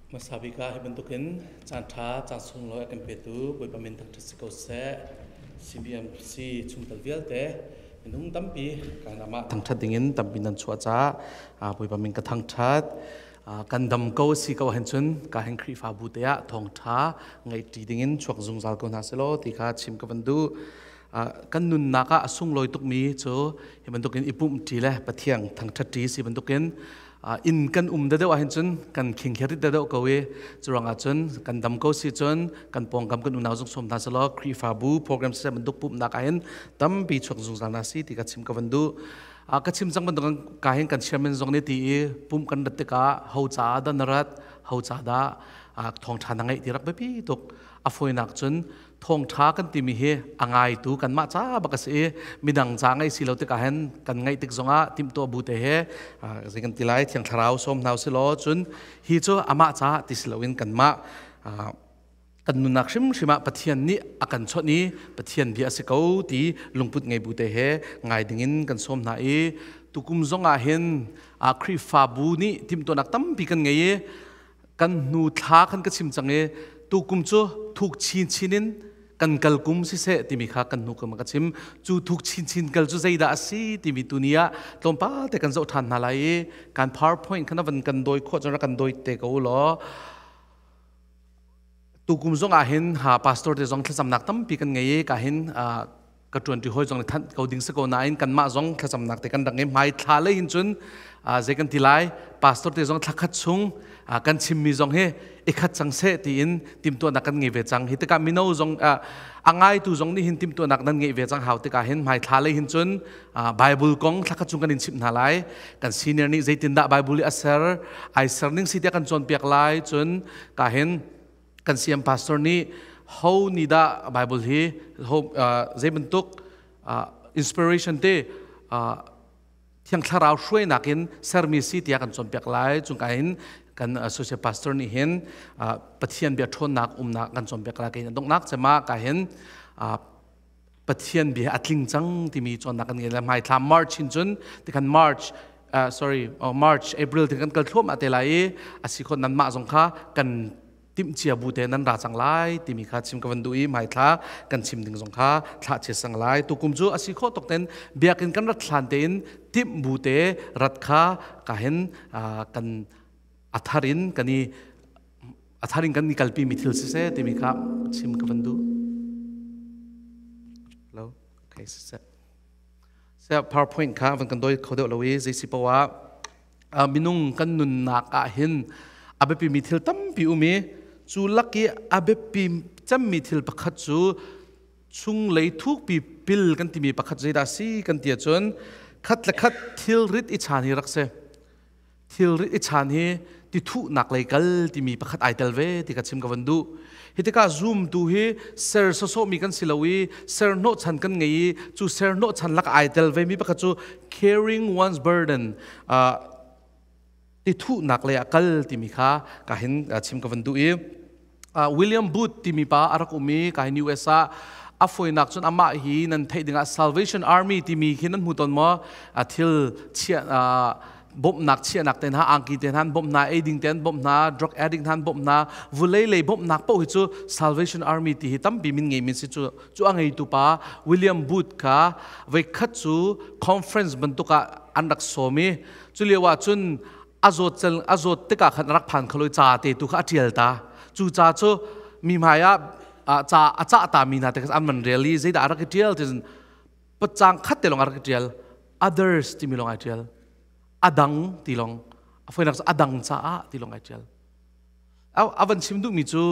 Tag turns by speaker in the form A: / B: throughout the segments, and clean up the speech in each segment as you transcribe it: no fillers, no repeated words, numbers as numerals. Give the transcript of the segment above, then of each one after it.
A: Hmasa bik ah hi bantukin caan ṭha, caan sunglawi a kan petu Bawipa min thangṭhat si ko seh. CBMC chungtel vialte minung tampi kan amah thangṭhat dingin tampi nan chuah caah Bawipa min ka thangṭhat. Kan dam ko si ko ahhin cun ka hin Khrihfabu te ah thawngṭha ngaihṭi dingin chuak zungzal ko hna selaw ti kha chim ka van duh. Kan nunnak ah a sunglawi tukmi cu hi bantukin i pumhṭi le Pathian thangṭhatṭi si bantukin inn kan um deuh ahhin cun kan khingkherit deuh ko i curuangah cun kan dam ko si cun kan pawngkam kan unau zong sawm hna selaw Khrihfabu program siseh bantuk pumhnak ahhin tampi chuak zungzal hna si ti ka chim ka van duh. Ka chim cang bantuk ka hin kan chairman zong nih ti i pumh kan rat tikah ho caah dah na rat, ho caah dah thawngṭha na ngeih ti rak biapi tuk. A fawinak cun thawngṭha kan timi hi a ngaitu kanmah ca bak a si i midang ca ngaih si lo tikah hin kan ngaih tik zongah timhtuah bu te he zei kan ti lai, Thiang Thlarau sawm hna usih law cun hi cu amah ca ti si loin kanmah kan nunnak hrimhrim ah Pathian nih a kan chawnh i Pathian bia a si ko ti lungput ngei bu te he ngai dingin kan sawm hna i tukum zong ah hin Khrihfabu nih timhtuahnak tampi kan ngei i kan hnu thla khan ka chim cang i tukum cu thuk chinchin in kan kal kum siseh timi kha kan hnu kum ka chim. Cu thuk chinchin kal cu zeidah a si timi tuni ah tlawmpal te kan zoh ṭhan hna lai i kan PowerPoint khan van kan dawi khawh cun rak kan dawi te ko law. Tukum zong ah hin ha pastor te zong thlacamnak tampi kan ngei i ka hin ka ṭuanṭi hawi zong nih thanh ko ding si ko nain kanmah zong thlacamnak te kan rak ngei. Hmai thla lei hin cun zei kan ti lai, pastor te zong thla khat chung kan chimmi zong hi i khat cang seh tiin timhtuahnak kan ngei ve cang. Hi tikah mino zong, a ngaitu zong nih hin timhtuahnak nan ngeih ve cang hau tikah hin hmai thla lei hin cun Bible kong thla khat chung kan in chimh hna lai. Kan senior nih zeitindah Bible i a ser ai ser ning si tiah kan cawnpiak lai. Cun ka hin kan CM pastor nih ho ni dah Bible hi ho zei bantuk inspiration te, Thiang Thlarau hruainak in sermi si tiah kan cawnpiak lai. Cungka in kan associate pastor nih hin Pathian bia ṭhawnnak umnak kan cawnpiak lai. Kei donghnak cema ka hin Pathian bia a tling cang timi cawnnak kan ngei lai. Hmai thla March hin cun tikhan March, sorry, March, April ti kan kal thluahmah te lai i a si khawh nanmah zong kha kan timhcia bu te nan ra cang lai timi kha chim ka van duh i hmaithla kan chim ding zong kha thlah chia sang lai. Tukum cu a si khawh tok ten biakinn kan rat hlan tein timh bu te rat kha ka hin kan a thar in kan i a thar in kan i kalpi mi thil siseh timi kha chim ka van duh. Hello, okay, siseh se PowerPoint kha van kan doi kho deuh lo i zei si poah minung kan nunnak ah hin a biapimi thil tampi um i cu lak i a biapi cemmi thil pakhat cu chunglei thukpi pil kan timi pakhat zeidah si kan ti ahcun khat le khat thilrit i chan hi rak si. Thilrit i chan hi ti thuhnak lei kal timi pakhat ai tel ve ti ka chim ka van duh. Hi tikah zumtu hi ser sawsawhmi kan si lo i ser hnawhchan kan ngei i cu ser hnawhchan lak ai tel ve mi pakhat cu carrying one's burden, ti thuhnak lei ah kal timi kha ka hin chim ka van duh i William Booth timi pa a rak um i ka hin US ah a foinak cun amah hi nan theih dingah Salvation Army timi khi nan hmu tawn maw? Thil chia bawmhnak chiahnak te hna, angki te hna an bawmh hna, eiding te an bawmh hna, drug addict hna an bawmh hna, vulei lei bawmhnak paoh hi cu Salvation Army ti hi tampi min ngei min si. Cu cu a ngeitu pa William Booth kha voikhat cu conference bantuk ah an rak sawm i cu lio ah cun a zawt cel a zawt tikah khan rak phan khaloi ca te tu kha a tial ta. Cu ca cu mi hmai ah ca a cah ta mi hna te kha an man rel i zeidah a rak i tial ti pacang khat te long a rak i tial, others timi long ai tial, adang ti long, a foinak cu adang caah ti long ai tial. A van chim duhmi cu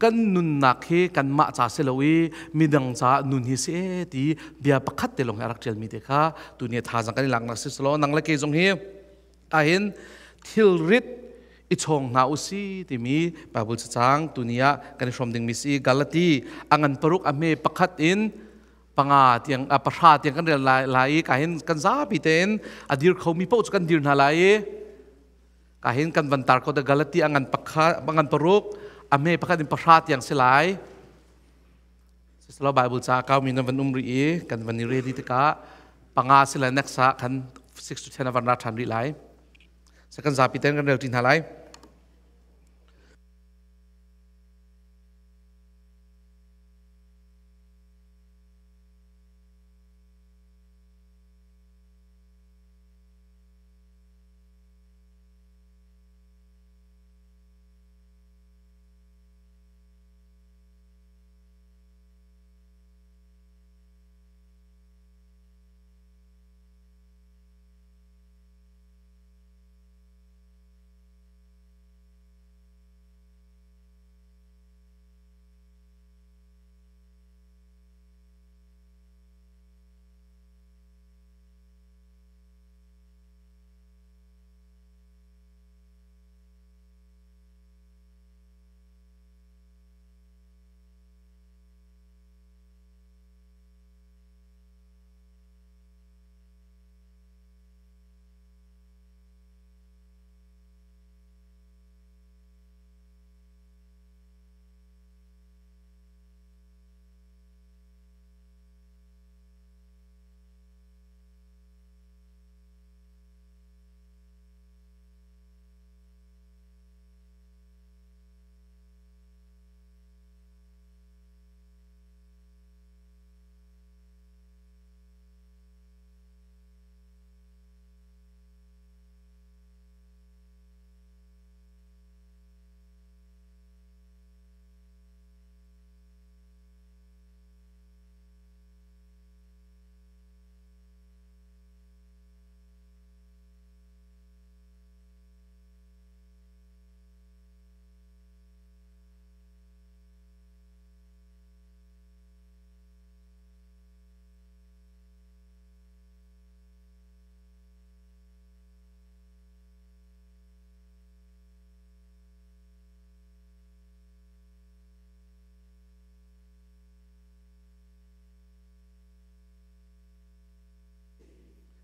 A: kan nunnak hi kanmah ca si lo i midang caah nun hi si e ti bia pakhat te long hi a rak tialmi te kha tuni thazang kan i laknak si selaw nang le kei zong hi ahin thilrit i chawng hna usi timi Bible cacang tuni ah kan i hrawm dingmi si. Galati a ngan 6 a hme 1 in 5 tiang, 10 tiang kan rel lai i ka hin kan zapi tein a dir khomi paoh cu kan dir hna lai i ka hin kan van tar ko da. Galati a ngan pakhat, a ngan 6 a hme 1 in 10 tiang si lai. Siselo Bible ca kau mi nan van um rih i kan van i ready tikah 5 si lai. Next ah khan 6 to 10 a van ra ṭhan rih lai. Second zapi ten kan rel ṭi hna lai.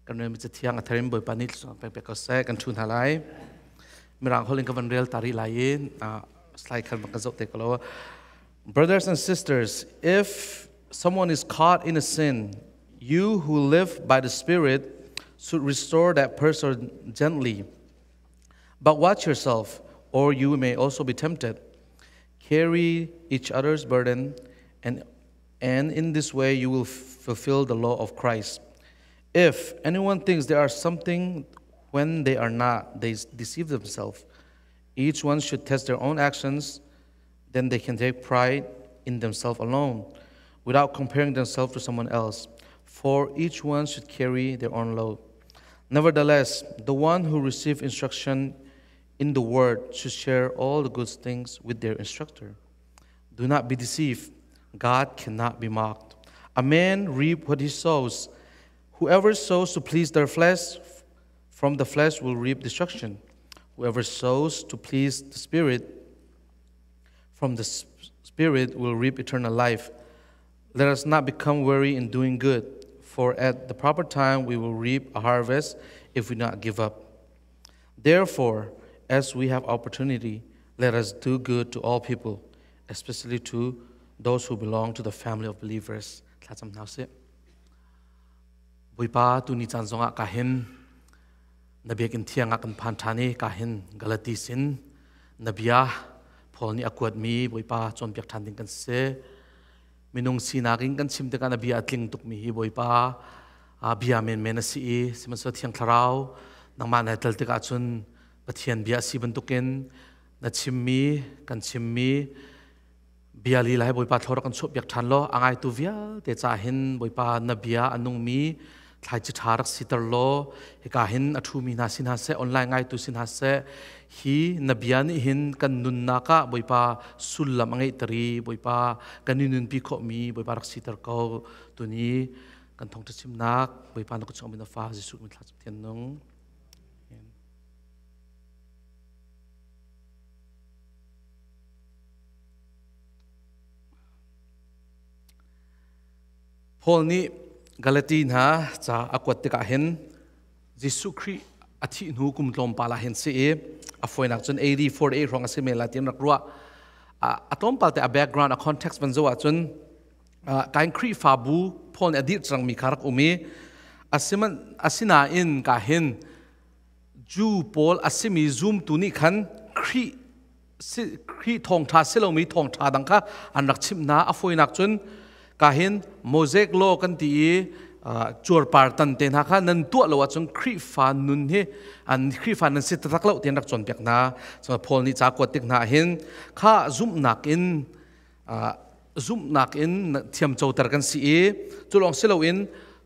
A: Kan rel mi cathiang a tharim Bawipa nih thluachuah pek pek ko seh. Kan thu hna lai. Mirang holh in ka van rel tari lai i slide khan van kan zoh te ko lo. Brothers and sisters, if someone is caught in a sin, you who live by the Spirit should restore that person gently. But watch yourself, or you may also be tempted. Carry each other's burden, and, and in this way you will fulfill the law of Christ. If anyone thinks they are something when they are not, they deceive themselves. Each one should test their own actions, then they can take pride in themselves alone, without comparing themselves to someone else. For each one should carry their own load. Nevertheless, the one who receives instruction in the word should share all the good things with their instructor. Do not be deceived. God cannot be mocked. A man reap what he sows. Whoever sows to please their flesh, from the flesh will reap destruction. Whoever sows to please the Spirit, from the Spirit will reap eternal life. Let us not become weary in doing good, for at the proper time we will reap a harvest if we not give up. Therefore, as we have opportunity, let us do good to all people, especially to those who belong to the family of believers. Thlacam hna usih. Bawipa tuni caan zongah ka hin na biakinn thiang ah kan phan ṭhan i ka hin Galati sin na bia Paul nih a kuatmi Bawipa cawnpiak ṭhan ding kan si. Minung sinak in kan chim tikah na bia a tling tukmi hi Bawipa bia menmen a si i sihmanhsehlaw Thiang Thlarau nangmah na tel tikah cun Pathian bia a si bantukin na chimmi kan chimmi bia lila hi Bawipa thlawr kan chuahpiak ṭhan law a ngaitu vialte ca hin Bawipa na bia a nungmi thlaici ṭha rak siter law hika hin a ṭhumi hna si hna seh online ngaitu si hna seh hi na bia nih hin kan nunnak ah Bawipa sullam a ngeihter i Bawipa kan i nunpi khawhmi Bawipa rak siter ko tuni kan thawngṭha chimnak Bawipa na kut chungah na fa Jesuh min thla thian nung. Paul nih Galati hna ca a kuat tikah hin Jesuh Khrih a thih hnu kum tlawmpal ah hin si i a fawinak cun AD 48 hrawng a si men lai tiin rak ruah. A tlawmpal te a background a context van zoh ahcun kain Khrihfabu Paul nih a dirh cangmi kha rak um i asinain ka hin Jew pawl a simi zumtu nih khan Khrih Khrih thawngṭha si lomi thawngṭha dang kha an rak chimh hna. A fawinak cun ka hin Mosaic law kan ti i cuarpar tan te hna kha nan tuah lo ahcun Khrihfa nun hi an Khrihfa nan si taktak lo ti an rak cawnpiak hna. So Paul nih ca kuat tik hna hin kha zumhnak in zumhnak in thiamcoter kan si i cu lawng si loin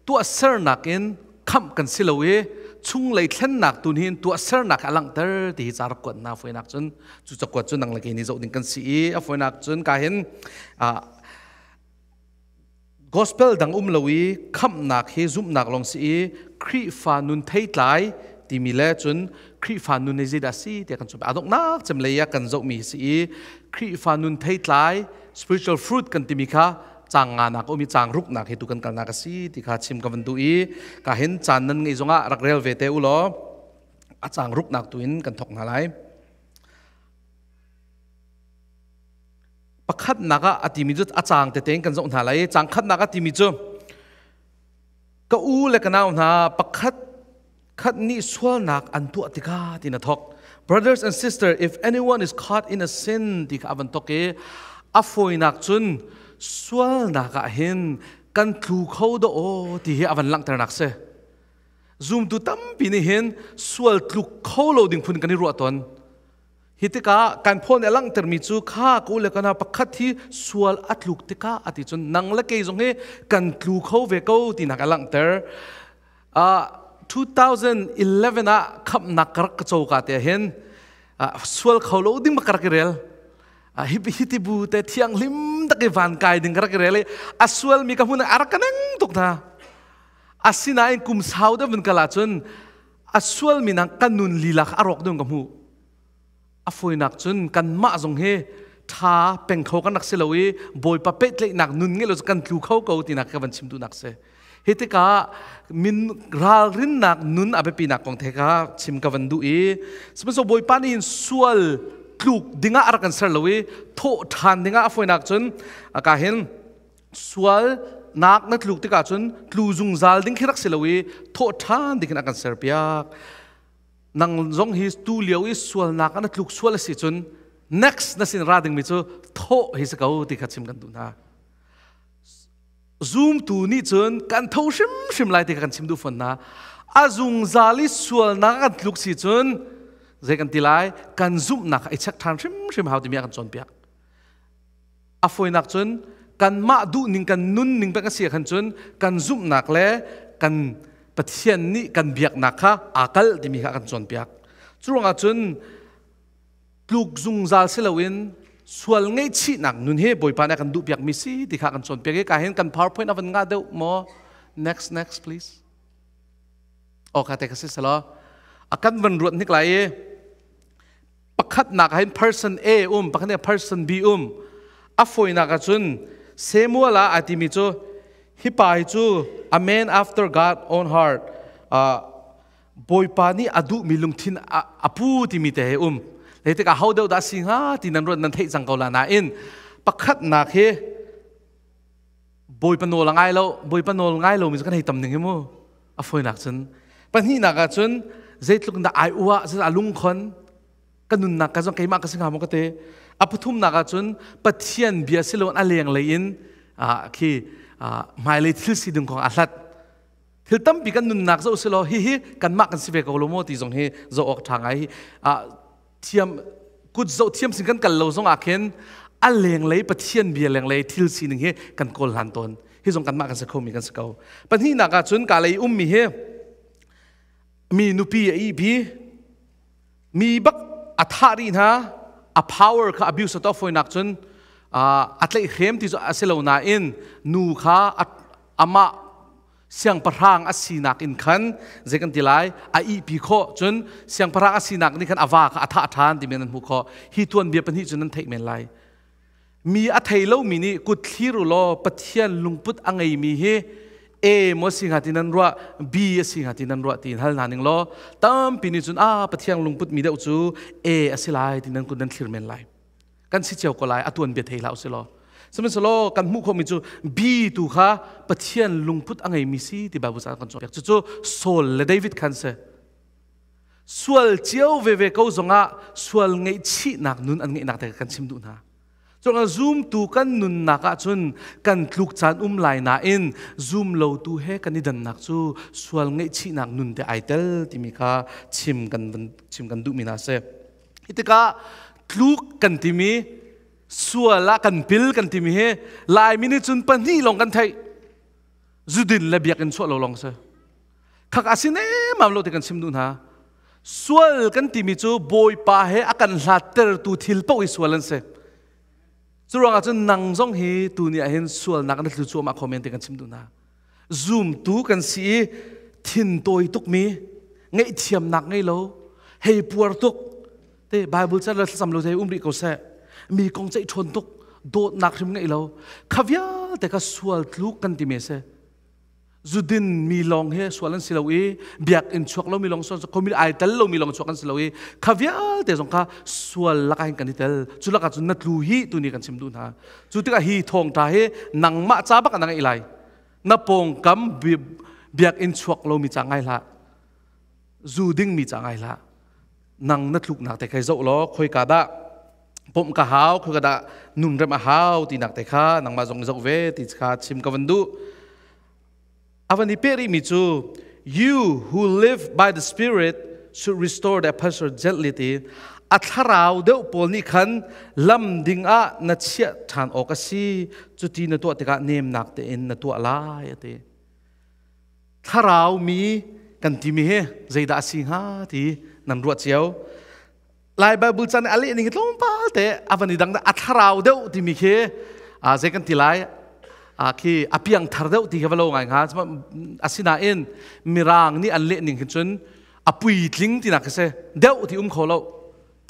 A: tuahsernak in khamh kan si lo i chunglei thlennak tu hin tuahsernak a langhter ti hi ca rak kuat hna foinak cun cu cakuat cu nang le kei nih zoh ding kan si i a foinak cun ka hin gospel dang um lo i khamhnak hi zumhnak lawng si i Khrihfa nun theitlai timi le cun Khrihfa nun hi zeidah si tiah kan chim adonghnak cem lei ah kan zohmi si i Khrihfa nun theitlai spiritual fruit kan timi kha cang nga nak um i cang ruk nak hi tu kan kalnak a si ti kha chim ka van duh i ka hin caan nan ngei zongah rak rel ve te u law a cang ruk nak tu in kan thok hna lai. Pakhatnak ah a timi cu a cang tete in kan zoh hna lai. Cang khatnak a timi cu ka u le ka nau hna pakhat khat nih sualnak an tuah tikah tiin a thawk. Brothers and sisters, if anyone is caught in a sin ti kha a van thawk i a fawinak cun sualnak ah hin kan tlu kho dah aw ti hi a van langhternak si. Zumtu tampi nih hin sual tluk kho lo ding phun kan i ruah tawn. Hi tikah kan Paul nih a langhtermi cu kha ka u le ka nau pakhat hi sual a tluk tikah a ti cun nang le kei zong hi kan tlu kho ve ko tinak a langhter. 2011 ah khamhnak ka rak ka co ka te hin sual kho lo ding ma ka rak i rel. Hi hi ti bu te thianghlim tak i van kai ding ka rak i rel i a sualmi ka hmun a rak ka neng tuk hna. Asinain kum sau deuh vun kal ahcun a sualmi nang kan nun lila kha a rawk ding ka hmuh. A fawinak cun kanmah zong hi tha peng kho kan rak si lo i Bawipa pehtlaihnak nun ngei lo kan tlu kho ko tinak ka van chim duhnak si. Hi tikah min ralrinnak nun a biapinak kong the kha chim ka van duh i sihmanhsehlaw Bawipa nih hin sual tluk dingah a rak kan ser lo i thawh ṭhan dingah a fawinak cun ka hin sual nak na tluk tikah cun tlu zungzal ding khi rak si lo i thawh ṭhan ding in a kan ser piak. Nang zong hi tu lio i sualnak ah na tluk sual a si cun next na sin ra dingmi cu thawh hi si ko ti kha chim kan duh hna. Zumtu nih cun kan tho hrimhrim lai ti kha kan chim duh fawn hna. A zungzal i sualnak kan tluk si cun zei kan ti lai? Kan zumhnak kha i check ṭhan hrimhrim hau timi a kan cawnpiak. A fawinak cun kanmah duhning kan nunning pek a si khan cun kan zumhnak le kan Pathian nih kan biaknak kha aa kalh timi kha a kan cawnpiak. Cu ruangah cun tluk zungzal si loin sual ngaihchihnak nun hi Bawipa nih a kan duhpiakmi si ti kha kan cawnpiak i ka hin kan PowerPoint a van ngah deuh maw? Next, next, please. O ka te ka si selaw a kan van ruat hnik lai i pakhatnak ah hin person A um, pakhat person B um. A fawinak ah cun Samuel ah a timi cu hi pa hi cu a man after God own heart, Bawipa nih a duhmi lungthin a pu timi te he um. Le tikah ho deuh dah si hnga ti nan ruat nan theih cang ko la nain pakhatnak hi Bawipa nawl a ngai lo. Bawipa nawl ngai lomi cu kan hei tam ning hi mu. A fawinak cun pahnihnak ah cun zeitluk in dah ai uah, zeitluk a lungkhon ka nunnak ka zong keimah ka si hnga maw ka ti. A pathumnak ah cun Pathian bia si loin a lenglei in khi hmailei thil si ding kong a hlat. Thil tampi kan nunnak zoh silaw hihi kanmah kan si ve ko lo maw ti zong hi zoh awk ṭha ngai. Thiam kut zoh thiam sin kan kal lo zong ah khin a lenglei Pathian bia lenglei thil sining hi kan kawl hlan tawn. Hi zong kanmah kan si khomi kan si ko. Pahnihnak ah cun ka lei ummi hi mi nupi a ihpi, mi bak a thah rih hna, a power kha abuse a foinak cun a tlaihhrem ti cu a si lo nain nu kha amah siangpahrang a sinak in khan zei kan ti lai, a ihpi khawh. Cun siangpahrang a sinak nih khan a va kha a thah ṭhan timi nan hmuh khawh. Hi tuanbia pahnih cu nan theih men lai. Mi a thei lomi nih kut thlir u law Pathian lungput a ngeimi hi A maw si hnga ti nan ruah, B a si hnga ti nan ruah tiin hal hna ning law tampi nih cun a Pathian lungput mi deuh cu A a si lai ti nan kut nan thlir men lai. Kan si cio ko lai, a tuanbia thei hlah usih law. Sihmanhsehlaw kan hmuh khawhmi cu B tu kha Pathian lungput a ngeimi si ti Bible ca kan cawnpiak. Cucu Saul le David khan si. Sual cio veve ko zongah sual ngaihchihnak nun an ngeihnak te kan chim duh hna. Cuangah zumtu kan nunnak ahcun kan tluk caan um lai nain zum lotu he kan i dannak cu sual ngaihchihnak nun te ai tel timi kha chim kan duhmi hna si. Hi tikah tluk kan timi, sual ah kan pil kan timi hi Laimi nih cun pahnih lawng kan theih. Zudin le biakinn chuah lo lawng si. Khak a si nemam lo ti kan chim duh hna. Sual kan timi cu Bawipa he a kan hlattertu thil paoh hi sual an si. Cu ruangah cun nang zong hi tu ni ah hin sualnak na tlu cuahmah kho men ti kan chim duh hna. Zumtu kan si i thin tawi tukmi, ngaihthiamnak ngei lo, hei puar tuk te, Bible chan le thlacam lo te um rih ko seh, mi kong ceih ṭhawn tuk, dawtnak hrim ngeih lo, kha vialte kha sual tluk kan ti me si. Zudin mi lawng hi sual an si lo i biakinn chuak lo mi lawng sual komi ai tel lo mi lawng chuak an si lo i kha vialte zong kha sual lakah hin kan i tel. Cu lakah cun na tlu hi tu ni kan chim duh hna. Cu tikah hi thawngṭha hi nangmah ca bak na ngeih lai. Na pawngkam biakinn chuak lo mi ca ngai hlah, zu ding mi ca ngai hlah. Nang na tluknak te khai zoh law khoika dah pumh ka hau, khoika dah nun rem a hau tinak te kha nangmah zong zoh ve ti kha chim ka van duh. Avan i pe rihmi cu you who live by the Spirit should restore their pastor gently ti. A thlarau deuh pawl nih khan lam ding ah na chiah ṭhan awk a si. Cuti na tuah tikah nemnak tein na tuah lai a ti. Thlarau mi kan timi hi zeidah a si hnga ti nan ruah cio. Lai Bible chan a leh ning tlawmpal te a van i dang. A thlarau deuh timi khi zei kan ti lai, khi a piang thar deuh ti kha va lo ngai hnga. Asinain mirang nih an leh ning hin cun a puitling tinak khi si. Deuh ti um kho lo.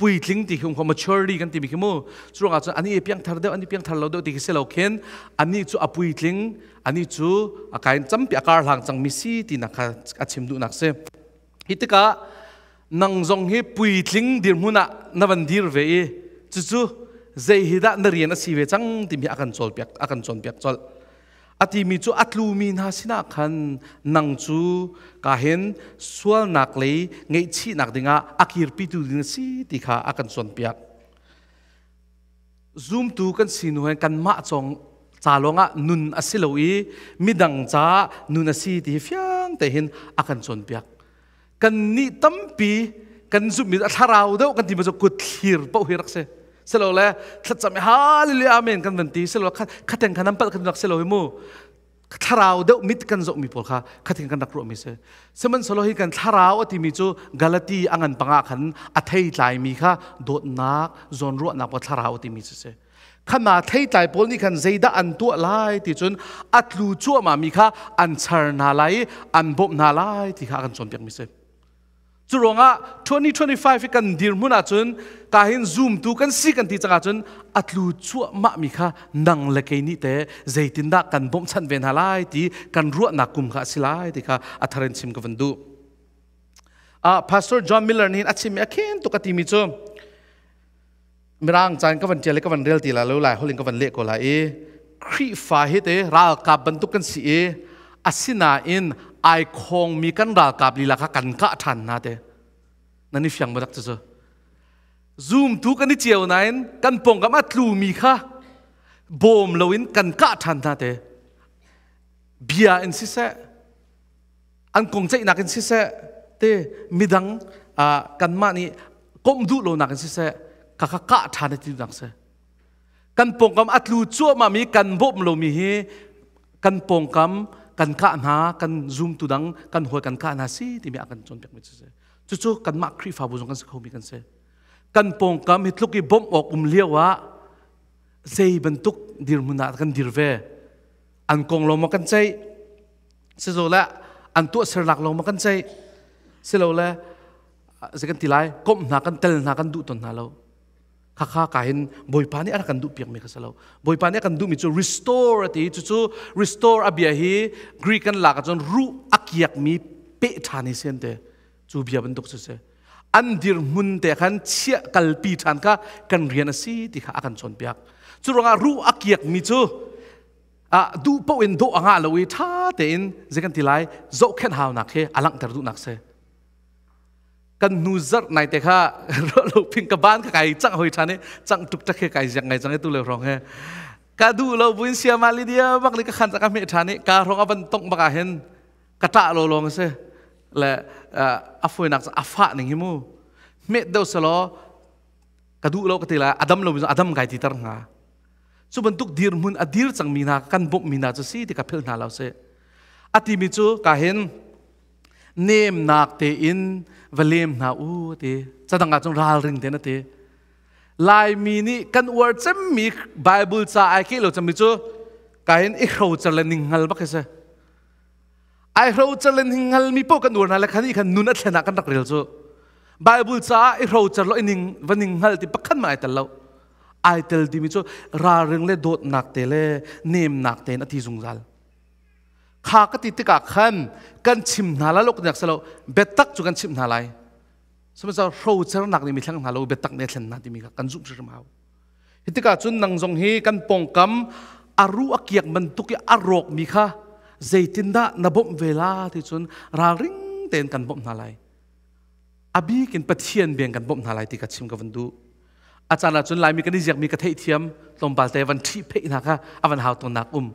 A: Puitling ti khi um kho, maturity kan timi khi mu. Cu ruangah cun ani piangthar deuh, ani piangthar lo deuh ti khi si lo khin, ani cu a puitling, ani cu a kain campi a kar hlang cangmi si tinak kha a chim duhnak si. Hi tikah nang zong hi puitling dirhmun ah na van dir ve i cucu zei hi dah na rian a si ve cang timi a kan cawlpiak, a kan cawnpiak colh. A timi cu a tlumi hna sinah khan nang cu ka hin sualnak lei ngeihchihnak dingah a kirpitu ding a si ti kha a kan cawnpiak. Zumtu kan si nu hin kanmah cong ca lawngah nun a si lo i midang caah nun a si ti hi fiang te hin a kan cawnpiak. Kan nih tampi kan zumhmi a thlarau deuh kan ti ma cu kut thlir paoh hi rak si. Silole thlacam i hallelujah amen kan van ti, silo khateng kha nan palh kan rak si lo hi mu. Thlarau deuh mit kan zohmi pawl kha khating kan rak ruahmi si. Sihmanhsehlaw hi kan thlarau a timi cu Galati a ngan panga khan a thei tlaimi kha dawtnak, zawnruahnak pawl thlarau a timi cu si. Khana theitlai pawl nih khan zeidah an tuah lai ti cun a tlu cuahmah mi kha an char hna lai i an bawmh hna lai ti kha a kan cawnpiakmi si. Cu ruangah 2025 i kan dirhmun ahcun ka hin zumtu kan si kan ti cang ahcun a tlu cuahmah mi kha nang le kei nih te zeitindah kan bawmhchanh ve hna lai ti kan ruahnak kum kha a si lai ti kha a thar in chim ka van duh. Pastor John Miller nih a chimmi a khen tuk a timi cu Mirang caan ka van ṭial i ka van rel ti la lo, lai holh in ka van leh ko lai i Khrihfa hi te ralkap bantuk kan si i asinain ai khawngmi kan ralkap lila kha kan kah ṭhan hna te. Nan i fiang maw dak cucu? Zumtu kan i cio nain kan pawngkam a tlumi kha bawm loin kan kah ṭhan hna te. Bia in siseh, an kong ceihnak in siseh te, midang kanmah nih komh duh lonak in siseh, ka kha kah ṭhan ti nak si. Kan pawngkam a tlu cuahmah mi kan bawmh lomi hi kan pawngkam kan kah hna, kan zumtu dang kan hawi kan kah hna si timi a kan cawnpiak mi cu si. Cucu kanmah Khrihfabu zong kan si kho mi kan si. Kan pawngkam hi tluk i bawmh awk um lio ah zei bantuk dirhmun ah kan dir ve? An kong lo maw kan ceih? Sizole an tuahsernak lawng ma kan ceih? Silole zei kan ti lai, komh hna kan tel hna kan duh ton hna lo. Khakha ka hin Bawipa nih a rak kan duh piak mi kha si lo. Bawipa nih a kan duh mi cu restore a ti. Cucu restore a bia hi Greek kan lak ahcun ruh a kiak mi peh ṭhan hi sian te cu bia bantuk cu si. An dirhmun te khan chiah kalpi ṭhan kha kan rian a si ti kha a kan cawnpiak. Cu ruangah ruh a kiak mi cu duh paoh in dawh a ngah lo i ṭha tein zei kan ti lai, zohkhenh haunak hi a langhter duhnak si. Kan hnu zarh nai te kha ruah lo phing ka ban ka kai cang hoi ṭhan i cang tuk tak he kai ziak ngai cang i tu le hrawng he ka duh lo buin siama lidia bak li ka khan ka hmeh ṭhan i ka hrawng a van tongh bak ah hin ka ṭah lo lawng si le a fawinak a fah ning hi mu hmet deuh selaw ka duh lo ka ti lai, adam lo adam kai ti tar hnga. Cu bantuk dirhmun a dir cangmi hna kan bawmhmi hna cu si ti ka philh hna lo si. A timi cu ka hin nemnak tein va lem hna u ti, cadang ah cun ralring tein a ti. Laimi nih kan uar cemmi Bible ca ai ke lo cemmi cu ka hin i hrocer le ninghngal bak hi si. Ai hrocer le ninghngal mi paoh kan uar hna le khan i khan nun a thlen ah kan rak rel cu. Bible caah i hrocer lo i ning va ninghngal ti pakhat ma ai tel lo. Ai tel timi cu ralring le dawtnak te le nemnak tein a ti zungzal. Kha ka ti tikah khan kan chim hna la lo kan selo, biatak cu kan chimh hna lai. Sihmanhsehlaw hrocernak nih mi thleng hna lo, biatak nih a thlen hna timi kha kan zumh hrimhrim hau. Hi tikah cun nang zong hi kan pawngkam a ruh a kiak bantuk i a rawkmi kha zeitindah na bawmh ve la ti cun ralring tein kan bawmh hna lai. A bik in Pathian biang kan bawmh hna lai ti ka chim ka van duh. A caan ahcun Laimi kan i ziakmi ka theihthiam, tlawmpal te van ṭhih pheih hna kha a van hau tawnnak um.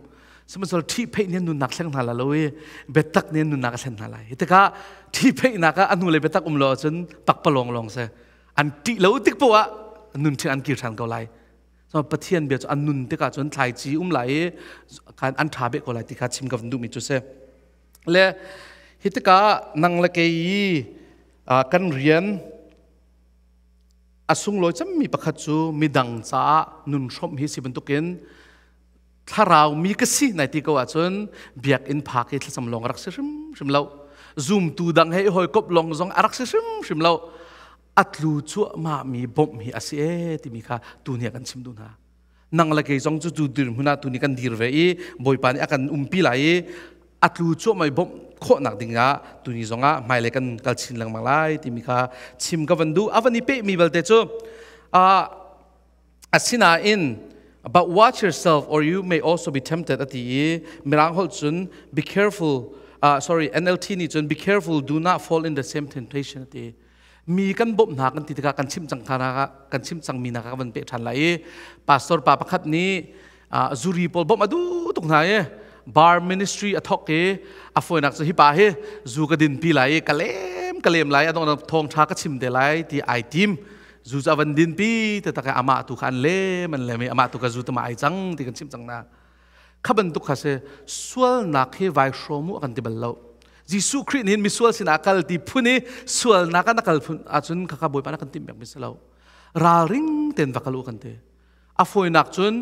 A: Sihmanhsehlaw ṭhih pheih nih nunnak thleng hna la lo i biatak nih nunnak a thlen hna lai. Hi tikah ṭhih pheihnak ah a hnu le biatak um lo ahcun pakpalawng lawng si. An ṭih lo tik poah ah nun ṭhing an kir ṭhan ko lai. So Pathian bia cu an nun tikah cun thlaici um lai i khan an ṭha beh ko lai ti kha chim ka van duhmi cu si. Le hi tikah nang le kei i kan rian a sunglawi cemmi pakhat cu midang caah nun hrawmh hi si bantukin thlarau mi ka si nai ti ko ahcun biakinn phak i thlacam lawng a rak si hrimhrim lo, zumtu dang he i hawikomh lawng zong a rak si hrimhrim lo. A tlu cuahmah mi bawmh hi a si e timi kha tu nih a kan chim duh hna. Nang le kei zong cu cu dirhmun ah tu nih kan dir ve i Bawipa nih a kan umpi lai i a tlu cuahmah i bawmh khawhnak ding ah tuni zong ah hmailei kan kal chin lengmang lai timi kha chim ka van duh. A van i pehmi belte cu asinain, "But watch yourself, or you may also be tempted," ati i Mirang holh cun "be careful," sorry, NLT nih cun "Be careful, do not fall in the same temptation," ati. Mi kan bawmh hna kan ti tikah kan chim cang kan chim cang mi na ka van pe ṭhan lai i pastor pa pakhat nih zuri pawl bawmh a duh tuk hna i bar ministry a thawk i a fawinak cu hi pa hi zu ka din pi lai i ka lem ka lem lai, a dong thawng ṭha ka chim te lai ti ai tim. Zu cu a van din pi te tak amah tu kha an lem an lem i amah tu ka zu tama ai cang ti kan chim cang na. Kha bantuk kha si sualnak hi vai hrawm u kan ti bal lo. Jesuh Khrih nih misual sinah kal ti phun i sualnak ah na kal phun ahcun khakha Bawipa na kan timh mi si lo. Ralring ten va kal u kan ti. A fawinak cun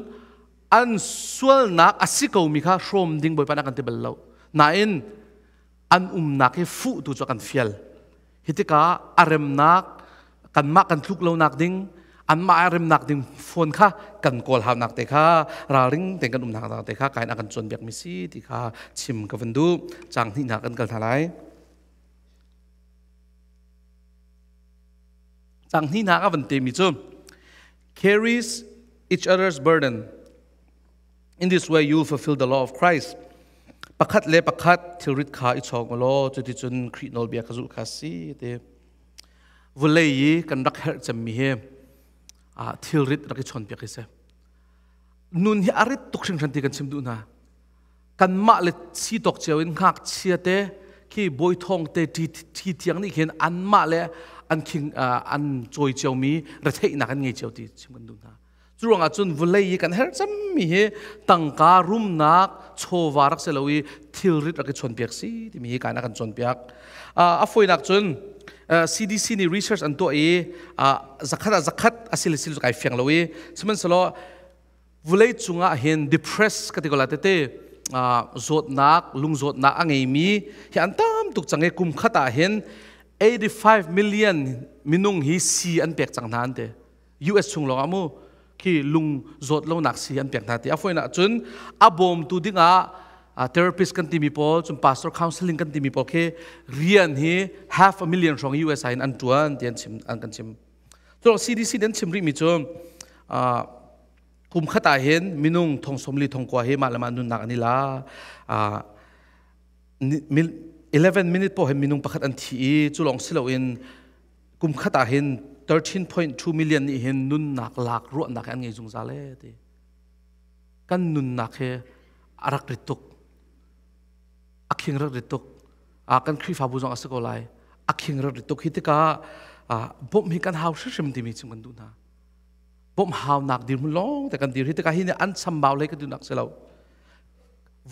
A: an sualnak a si ko mi kha hrawm ding Bawipa na kan ti bal lo. Nain an umnak hi fuh tu cu kan fial. Hi tikah a remnak kanmah kan tluk lonak ding, anmah a remnak ding phone kha kan kawl haunak te kha, ralring tein kan umnak te kha kain a kan cawnpiak mi si ti kha chim ka van duh. Cang hnihnak kan kal hna lai. Cang hnihnak a van te mi cu "Carries each other's burden. In this way you will fulfill the law of Christ." Pakhat le pakhat thilrit kha i chawng law cuticun Khrih nawlbia kha zulh kha si ti. Vulei i kan rak herh cemmi hi thilrit rak i chawnpiak hi si. Nun hi a rit tuk hringhran ti kan chim duh hna. Kanmah le si tawk cio in ngakchia te khi bawi thong te ṭhi thiang nih khin anmah le an khing an cawi ciomi retheihnak an ngei cio ti chim kan duh hna. Cu ruangah cun vawlei i kan herh cemmi hi tangka rumnak chawva rak si lo i thilrit rak i chawnpiak si timi hi kan a kan cawnpiak. A fawinak cun CDC nih research an tuah i zakhat ah zakhat a sil sil kai fiang lo i sihmanhsehlaw vulei cungah hin depress ka ti ko la tete zawtnak, lungzawtnak a ngeimi hi an tam tuk cang i kum khat ah hin 85 million minung hi si an pek cang hna an ti. US chung lawng ah mu khi lung zawt lonak si an pek hna ti. A foinak cun a bawmtu dingah therapist kan timi pawl cun pastor counseling kan timi pawl khi rian hi half a million hrawng US ah in an tuan ti an chim an kan chim. Cu CDC an chim rih mi cu kum khat ah hin minung thong 40 thong 9 hi mah le mah nunnak an i la, 11 minute po hin minung pakhat an thi i cu lawng si loin kum khat ah hin 13.2 million nih hin nunnak lak ruahnak an ngei zungzal e ti. Kan nunnak hi a rak rit tuk, a khing rak rit tuk. Kan Khrihfabu zong a si ko lai, a khing rak rit tuk. Hi tikah bawmh hi kan hau hrimhrim timi chim kan duh hna. Bawmh haunak dirhmun lawng te kan dir. Hi tikah hi nih an chambau lei ka duhnak si lo.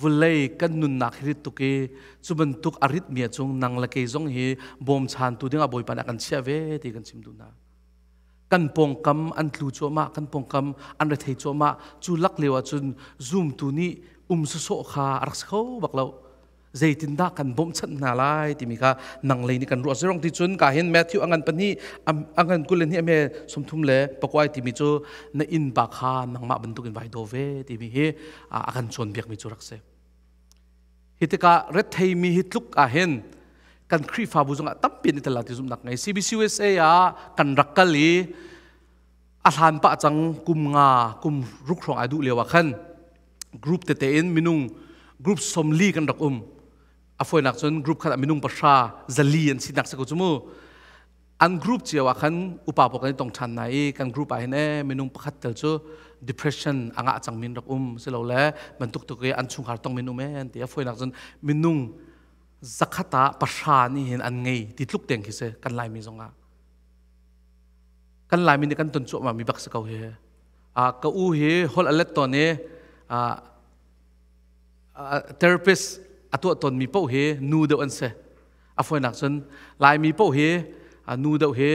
A: Vulei kan nunnak hi rit tuk i cu bantuk a rit mi chung nang le kei zong hi bawmchantu ding ah Bawipa nih a kan chiah ve ti kan chim duh hna. Kan pawngkam an tlu cuahmah, kan pawngkam an rethei cuahmah. Cu lak lio ahcun zumtu nih um sawsawh kha a rak si kho bak lo. Zeitindah kan bawmhchanh hna lai timi kha nang lei nih kan ruah zerong ti cun ka hin Matthew angan 2 angan 22 ame 39 timi cu na inn pa kha nangmah bantukin vai daw ve timi hi a kan cawnpiakmi cu rak si. Hi tikah retheimi hi tluk ah hin kan Khrihfabu zongah tampi an i tel ti zumhnak ngei. CBCUSA ah kan rak kal i a hlan pah cang kum nga kum ruk hrawng ai duh lio ah khan group tete in minung group 40 kan rak um. A fawinak cun group khat ah minung 100 400 an sinak si ko cu mu. An group cio ah khan upa pawl kan i tong ṭhan hna i kan group ah hin e minung pakhat tel cu depression a ngah cang min rak um silole bantuk tuk i an chungkhar tong min um e an ti. A fawinak cun minung 100 ah 10 nih hin an ngei ti tluk teng khi si. Kan Laimi zong ah kan Laimi nih kan ton cuahmah mi bak si ko hi. Ka u hi holh a let tawn i therapist a tuah tawn mi paoh hi nu deuh an si. A fawinak cun Laimi paoh hi nu deuh hi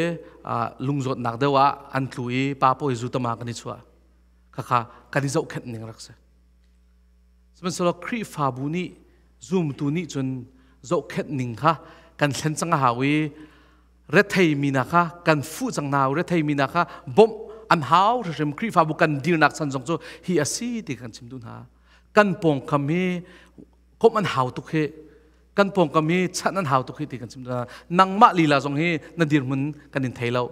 A: lungzawtnak deuh ah an tlu i pa paoh hi zutama kan i chuah khakha kan i zohkhenh ning rak si. Sihmanhsehlaw Khrihfabu nih, zumtu nih cun zohkhenh ning kha kan thlen cang a hau i. Rethei mi na kha kan fuh cang na rethei mi na kha bawmh an hau hrim. Khrihfabu kan dirnak chan zong cu hi a si ti kan chim duh hna. Kan pawngkam hi komh an hau tuk hi, kan pawngkam hi chanh an hau tuk hi ti kan chim duh hna. Nangmah lila zong hi na dirhmun kan in thei lo.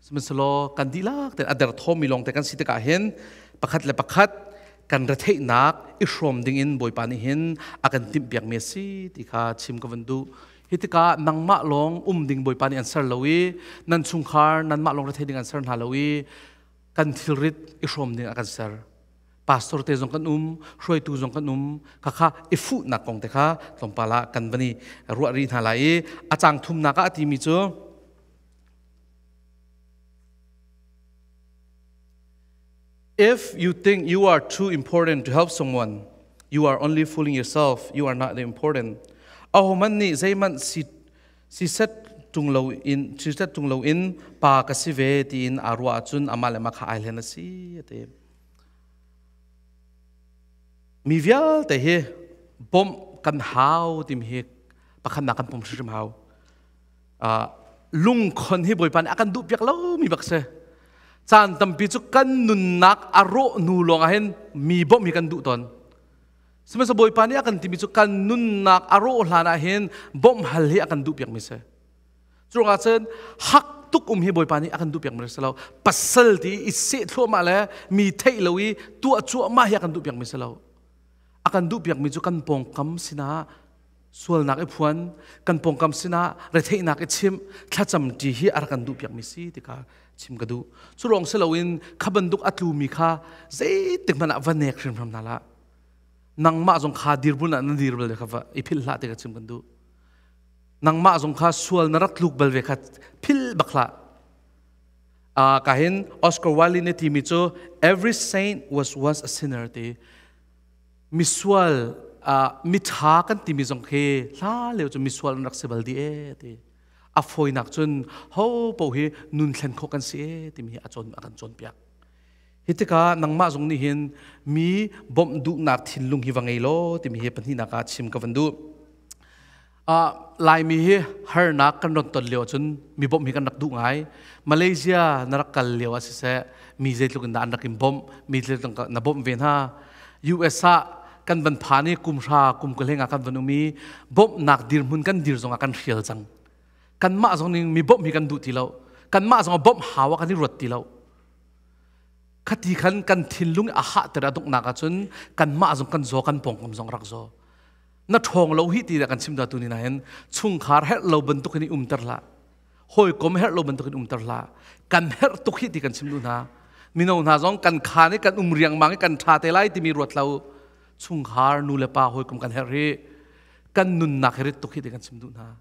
A: Sihmanhsehlaw kan dihlak ten a derthawmmi lawng te kan si tikah hin pakhat le pakhat kan retheihnak i hrawm ding in Bawipa nih hin a kan timhpiakmi a si ti kha chim ka van duh. Hi tikah nangmah lawng um ding Bawipa nih an ser lo i nan chungkhar nanmah lawng rethei ding an ser hna lo i kan thilrit i hrawm ding a kan ser. Pastor te zong kan um, hruaitu zong kan um, khakha i fuhnak kong te kha tlawmpal ah kan van i ruah rih hna lai i a cang thumnak ah a timi cu If you think you are too important to help someone, you are only fooling yourself. You are not the important. Ahoman nih zeihmanh si si set tung lo in si set tung lo in pa ka si ve tiin aa ruah ahcun amah le mah kha ai hlen a si a ti. Mi vialte hi bawmh kan hau timi hi pakhatnak kan pom hrimhrim hau. Lungkhon hi Bawipa nih a kan duh piak lo mi bak si. Caan tampi cu kan nunnak a rawh hnu lawng ah hin mi bawmh hi kan duh tawn. Sihmanhsehlaw Bawipa nih a kan timi cu kan nunnak a rawh hlan ah hin bawmh hal hi a kan duh piak mi si. Curuangah cun hak tuk um hi Bawipa nih a kan duh piak mi si lo. Pasal ti i seh thluahmah le mi theih lo i tuah cuahmah hi a kan duh piak mi si lo. A kan duh piak mi cu kan pawngkam sinah sualnak i phuan, kan pawngkam sinah retheihnak i chimh, thlacam ṭi hi a rak kan duh piakmi si ti kha chim ka duh. Cu ruang si loin kha bantuk a tlumi kha zeitik hmanh ah va nek hrimhrim hna hlah. Nangmah zong kha dirbun ah na dir bal ve kha va i philh hlah ti kha chim kan duh. Nangmah zong kha sual na rak tluk bal ve kha philh bak hlah. Ka hin Oscar Wilde nih timi cu every saint was once a sinner ti. Misual miṭha kan timi zong khi hla lio cu misual an rak si bal dih ee ti. A fawinak cun ho paoh hi nun thlen khawh kan si ee timi hi a cawn a kan cawnpiak. Hi tikah nangmah zong nih hin mi bawmh duhnak thinlung hi va ngei law timi hi pahnihnak ah chim ka van duh. Laimi hi harnak kan ron ton lio ahcun mi bawmh hi kan rak duh ngai. Malaysia na rak kal lio ah siseh mi zeitluk in dah an rak in bawmh, mi zeitluk na bawmh ve hna. US ah kan van phan i kum hra kum ka ah kan van um i bawmhnak dirhmun kan dir zong ah kan hrial cang. Kanmah zong nih mi bawmh hi kan duh ti lo. Kanmah zong ah bawmh hau ah kan i ruat ti lo. Khati khan kan thinlung a hahter a donghnak ahcun kanmah zong kan zaw, kan pawngkam zong rak zaw. Na ṭhawng lo hi ti dah kan chim dah tu ni nain chungkhar herh lo bantuk in i umter hlah, hawikom herh lo bantuk in umter hlah. Kan herh tuk hi ti kan chim duh hna. Mino hna zong kan khaan i kan um riangmang i kan ṭha te lai timi ruat lo. Chungkhar, nu le pa, hawikom kan herh hi, kan nunnak hi rit tuk hi ti kan chim duh hna.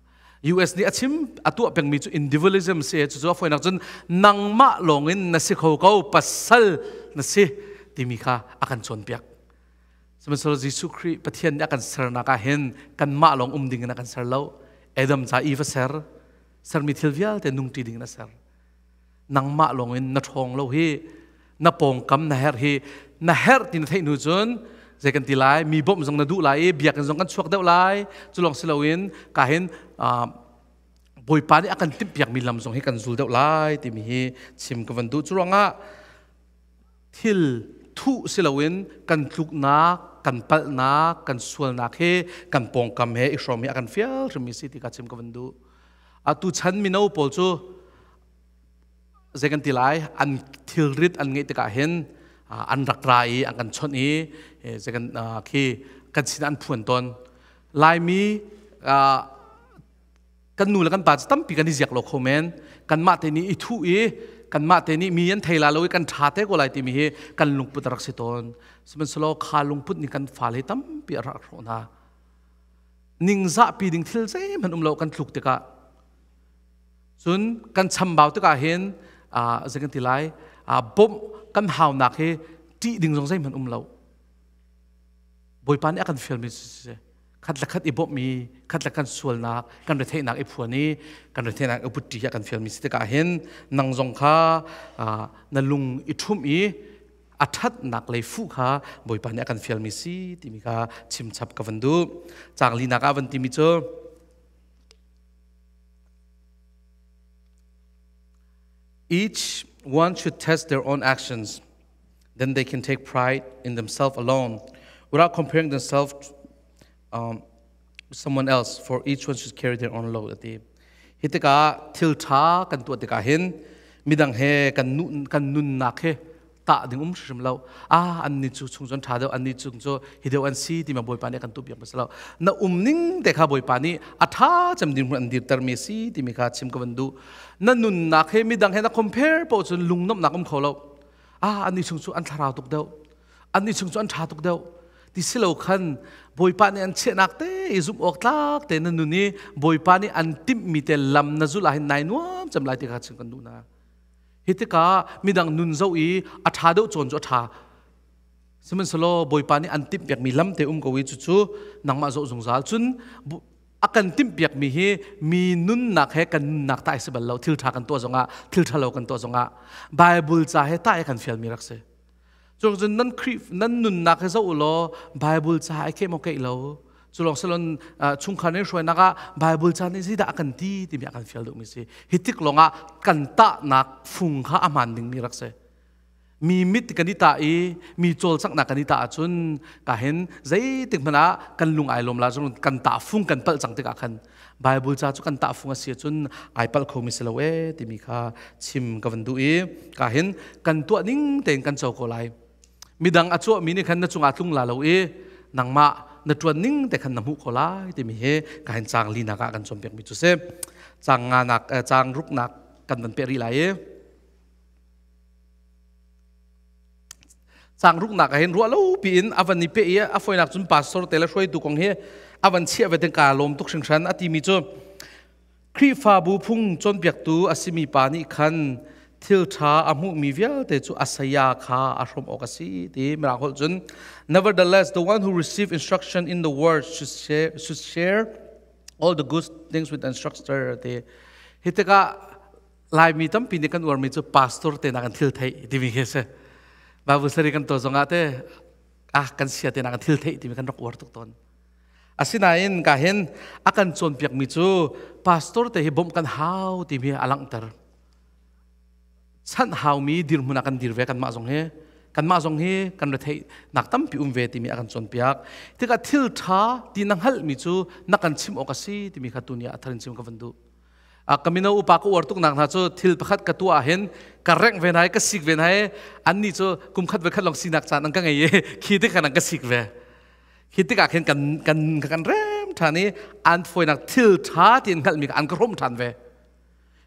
A: US nih a chim a tuah pengmi cu individualism si. Cucu a fawinak cun nangmah lawngin na si kho ko, pasal na si timi kha a kan cawnpiak. Sihmanhsehlaw Jesuh Khrih Pathian nih a kan sernak ah hin kanmah lawng um ding in a kan ser lo. Adam ca Eve a ser. Sermi thil vialte nungṭi ding in a ser. Nangmah lawng in na ṭhawng lo hi, na pawngkam na herh hi, na herh ti na theih hnu cun zei kan ti lai, mi bawmh zong na duh lai i biakinn zong kan chuak deuh lai. Cu lawng si loin ka hin Bawipa nih a kan timhpiakmi lam zong hi kan zul deuh lai timi hi chim ka van duh. Cu ruangah thil thuh si loin kan tluknak, kan palhnak, kan sualnak he kan pawngkam he i hrawm hi a kan fial hrimmi si ti kha chim ka van duh. Atu chan mino pawl cu zei kan ti lai, an thilrit an ngeih tikah hin an rak ra i an kan chawnh i zei kan khi kan sin an phuan tawn. Laimi kan nu le kan pa cu tampi kan i ziak lo kho men. Kanmah te nih i thuh i kanmah te nih mi an thei la lo i kan ṭha te ko lai timi hi kan lungput a rak si tawn. Sihmanhsehlaw kha lungput nih kan fale hi tampi a rak hrawh hna. Ningzahpi ding thil zeihmanh um lo kan tluk tikah, cun kan chambau tikah hin zei kan ti lai, bawmh kan haunak hi ṭih ding zong zeihmanh um lo. Bawipa nih a kan fialmi si khat le khat i bawmh i khat le kan sualnak, kan retheihnak i phuan i kan retheihnak i putṭi hi a kan fialmi si tikah hin nang zong kha na lung i ṭhumh i a ṭhatnak lei fuh kha Bawipa nih a kan fialmi si timi kha chimchap ka van duh. Caang linak ah van timi cu. Each one should test their own actions. Then they can take pride in themselves alone without comparing themselves with someone else, for each one should carry their own load. Ati. Hi tikah thil ṭha kan tuah tikah hin midang he kan nu kan nunnak he tah ding um hrim lo. Ah, an ni cu chung cun ṭha deuh, an ni chung cu hi deuh an si ti ma Bawipa nih kan tuh piak bal lo. Na um ning te kha Bawipa nih a ṭha cem ding an dirter mi si timi kha chim ka van duh. Na nunnak he midang he na compare poh cun lungnomhnak um kho lo. Ah, an ni chung cu an thlarau tuk deuh, an ni chung cu an ṭha tuk deuh ti si lo khan Bawipa nih an chiahnak te i zumh awk tlak te na nun i Bawipa nih an timhmi te lam na zulh ah hin nai nuam cem lai ti kha chim kan duh na. Hi tikah midang nun zoh i a ṭha deuh cawn cu a ṭha. Sihmanhsehlaw Bawipa nih an timhpiakmi lam te um ko i cucu nangmah zoh zungzal. Cun a kan timhpiakmi hi mi nunnak he kan nunnak ta ai si bal lo. Thil ṭha kan tuah zongah, thil ṭhalo kan tuah zongah Bible ca he ta ai kan fialmi rak si. Cun nan Khrih nan nunnak he zoh u law Bible ca ai kheh maw keih lo. Cu lawng silon chungkhar nih hruainak ah Bible ca nih zeidah a kan ti timi a kan fial duhmi si. Hi tik lawngah kan tahnak fung kha a hmaan dingmi rak si. Mi mit kan i tah i mi cawlcanghnak kan i tah ahcun ka hin zeitik hmanh ah kan lung ai lawm la cun kan tah fung kan palh cang tikah khan Bible ca cu kan tah fung a si ahcun ai palh khomi si lo ee timi kha chim ka van duh i ka hin kan tuah ning tein kan co ko lai. Midang a cuahmi nih khan na cungah tlung la lo i nangmah na ṭuan ning te khan na hmuh ko lai timi hi ka hin caang linak ah kan cawnpiakmi cu si. Caang nganak caang ruknak kan van peh rih lai i caang ruknak ah hin ruah lo piin a van i peh i a foinak cun pastor te le hruaitu kong hi a van chiah ve ting ka lawm tuk hringhran. A timi cu Khrihfabu phung cawnpiaktu a simi pa nih khan thil ṭha a hmuhmi vialte cu a saya kha a hrawm awk a si ti mirang holh cun nevertheless, the one who receive instruction in the word should share all the good things with the instructor ti. Hi tikah Laimi tampi nih kan uarmi cu pastor te nak an thil theih timi khi si. Bible study kan to zongah te ah kan sia te nak an thil theih timi kan rak uar tuk tawn. Asinain ka hin a kan cawnpiakmi cu pastor te hi bawmh kan hau timi a langhter. Chanh haumi dirhmun ah kan dir ve kanmah zong hi. Kanmah zong hi kan retheih nak tampi um ve timi a kan cawnpiak. Tikah thil ṭha ti na hngalhmi cu na kan chim awk a si timi kha tuni ah a thar in chim ka van duh. Ka mino upa ka uar tuk nak hna cu thil pakhat ka tuah ahhin ka rengh ve hna i ka sik ve hna i annih cu kum khat ve khat lawng sinak caan an ka ngei i khi tik khan an ka sik ve. Khi tikah khin kan kan kan rem ṭhan i an fawinak thil ṭha ti an hngalhmi kha an ka hrawmh ṭhan ve.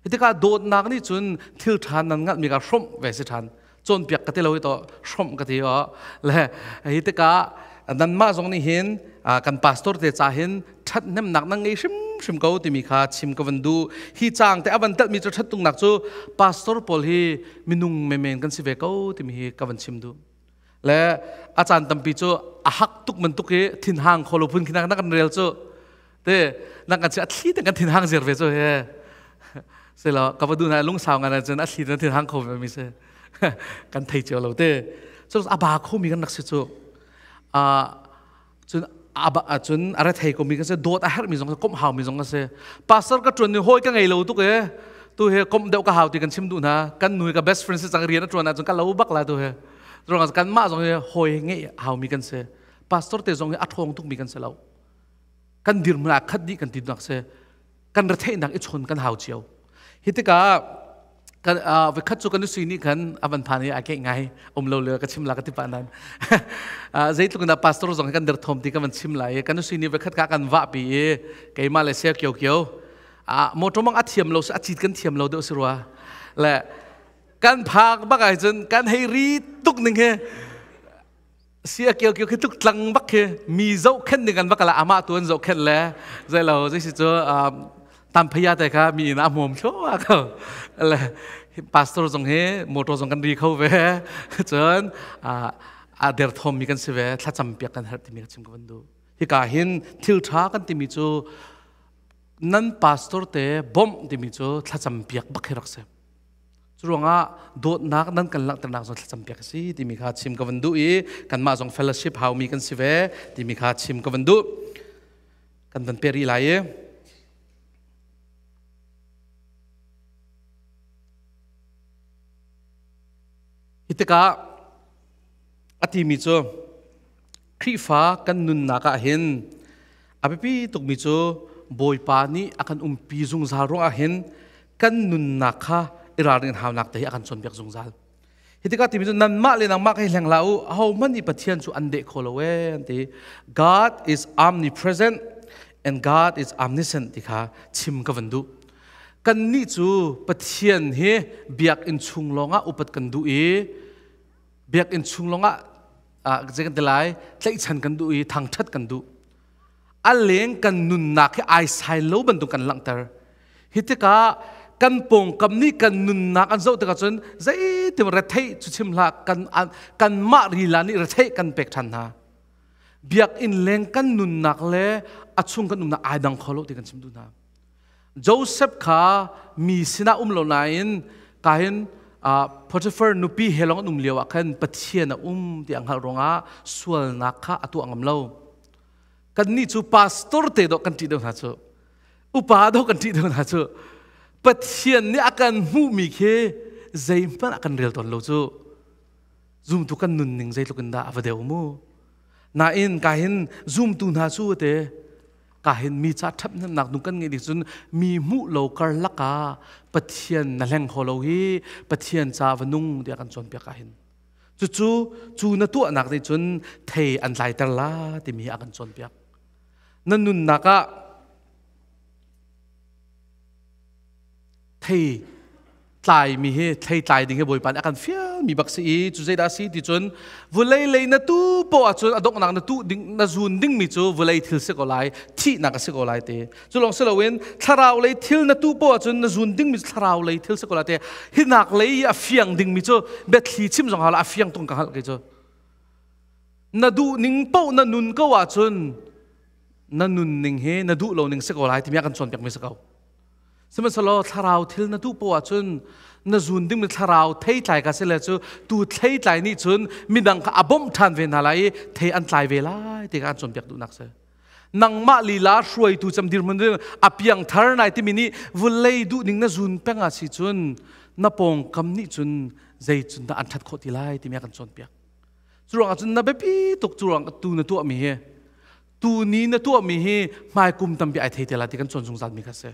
A: Hi tikah dawtnak nih cun thil ṭha nan hngalhmi kha hrawmh ve si ṭhan. Cawnpiak ka ti lo i to hrawmh ka ti o. Le hi tikah nanmah zong nih hin kan pastor te ca hin ṭhathnemnak nan ngei hrimhrim ko timi kha chim ka van duh. Hi caang te a van telhmi cu ṭhattungnak cu pastor pawl hi minung menmen kan si ve ko timi hi ka van chim duh. Le a caan tampi cu a hak tuk bantuk i thinhang kholo phun khi na kan rel cu te na kan chi a thli te kan thinhang ziar ve cu he se lo ka va du na lungsau ngan cun a thli te thinhang kho ve mi se kan thei cio lo te. So a ba kho mi kan rak si cu a cun aba cun a ra thei ko mi kan se dawt a herh mi zong kom hau mi zong ka se. Pastor ka tuan ni hoi ka ngei lo tuk e tu he kom deuh ka hau ti kan chim duh na kan nui ka best friend si cang rian a tuan ah cun ka lo bak la tu he rong kan mah zong hi hoi ngei hau mi kan se. Pastor te zong hi a thong tuk mi kan se lo. Kan dirhmun ah khat dih kan ti nak se kan retheihnak i chon kan hau cio. Hi tikah kan vekhat cu kan sui nih khan avan phan i a ke ngai um lo le ka chim la ka ti pa nan zeitluk na pastor zong kan der thom ti ka van chim lai. Kan sui nih vekhat ka kan wa pi i keimah le sia kyo kyo a motor mang a thiam lo a chit kan thiam lo deuh si rua le kan phak bak ai cun kan hei ri tuk ning he sia kio kio khi tuk tlang bak khi mi zoh khen ding kan bak la ama tuan zoh khen le zai lo zai si cu tam phaya te kha mi in a hmuam thlo a ko le pastor zong hi motor zong kan ri kho ve cun a der thom mi kan si ve. Thlacam piak kan herh timi ka chim ka van du. Hika hin thil tha kan timi cu nan pastor te bawmh timi cu thlacam piak bak hi rak si. Curuangah dawtnak nan kan langhternak zong thlacam piak a si timi kha chim ka van duh i kanmah zong fellowship haumi kan si ve timi kha chim ka van duh. Kan van pe rih lai i Hi tikah a timi cu Khrihfa kan nunnak ah hin a biapi tukmi cu Bawipa nih a kan umpi zungzal ruangah hin kan nunnak kha i ralrin haunak te hi a kan cawnpiak zungzal. Hi tikah timi cu nanmah le nangmah kha hi hleng hlah u, ahohmanh nih Pathian cu an deh kho lo ee an ti. God is omnipresent and God is omniscient ti kha chim ka van duh. Kannih cu Pathian hi biakinn chung lawngah upat kan duh i biakinn chung lawngah zei kan ti lai tlaihchan kan duh i thangṭhat kan duh. A leng kan nunnak hi ai sai lo bantuk kan langhter. Hi tikah kan pawngkam nih kan nunnak an zoh tikah cun zeitin retheih cu chim hlah kan kanmah rila nih retheih kan pek ṭhan hna. Biakinn leng kan nunnak le a chung kan umnak ai dang kho lo ti kan chim duh hna. Joseph kha mi sinah um lo nain kahin Potiphar nupi he lawng an um lio ah khan Pathian a um ti a hngalh ruangah sualnak kha a tuah ngam lo. Kannih cu pastor te dawh kan ṭih deuh hna cu. Upa dawh kan ṭih deuh hna cu. Pathian nih a kan hmuhmi khi zeihmanh a kan rel tawn lo cu. Zumtu kan nunning zeitluk in dah a va deu mu. Nain kahin zumtu hna cu te kahin mi ca ṭhathnemnak nung kan ngeih ding cun mi hmuh lo karlak ah Pathian na hleng kho lo hi Pathian ca va nung tiah kan cawnpiak ahhin cucu cu na tuahnak nih cun thei an tlaiter la timi a kan cawnpiak na nunnak ah thei tlaimi hi thlei tlai ding hi Bawipa nih a kan fialmi bak si i cu zeidah si ti cun vulei lei na tu poah cun a donghnak na tu ding na zun dingmi cu vulei thil si ko lai thihnak a si ko lai te cu lawng si loin thlarau lei thil na tu poah cun na zun dingmi cu thlarau lei thil si ko lai te hinak lei i a fiang dingmi cu biathli chim zong hala a fiang tung ka hngalh kei cu na duh ning poh na nun ko ahcun na nun ning hi na duh lo ning si ko lai timi a kan cawnpiak mi si ko Sihmanhsehlaw thlarau thil na duh poah ahcun na zun dingmi thlarau theitlai ka si le cu tu theitlai nih cun midang kha a bawmh ṭhan ve hna lai i thei an tlai ve lai ti kha an cawnpiak duhnak si. Nangmah lila hruaitu cem dirhmun ding a piangthar nai timi nih vulei duh ning na zun peng ah si cun na pawngkam nih cun zei cun dah an ṭhat khawh ti lai timi a kan cawnpiak. Cu ruangah cun na biapi tuk cu ruang tu na tuahmi hi tuni na tuahmi hi hmaikum tampi ai thei te lai ti kan cawn zungzal mi kha si.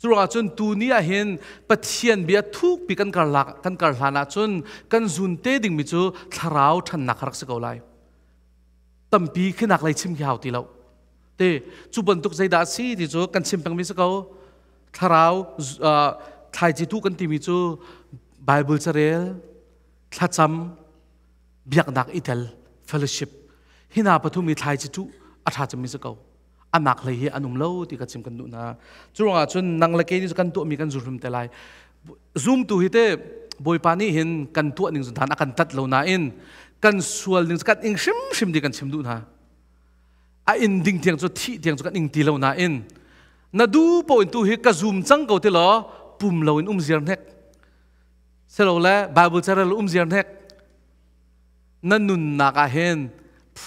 A: Cu ruangah cun tuni ah hin Pathian bia thukpi kan karlak kan kar hlan ah cun kan zun te dingmi cu thlarau ṭhannak kha rak si ko lai. Tampi khinak lei chim khi hau ti lo. Te cu bantuk zeidah si ti cu kan chim pengmi si ko. Thlarau thlaici tu kan timi cu Bible carel, thlacam, biaknak i tel fellowship hina pathum i thlai cu a ṭha cemmi si ko anak hlei hi an um lo ti ka chim kan duh na cu ruangah cun nang le kei nih kan tuahmi kan zul hrim te lai zumtu hi te bawipa nih hin kan tuah ning zun a kan tat lo nain kan sual ning kan ing hrimhrim ti kan chim duh hna a in ding tiang cu thih tiang cu kan ing ti lo nain na du po in tu hi ka zum cang ko ti law pum lo in um ziar hnek Silole Bible carel um ziar hnek na nunnak ah hin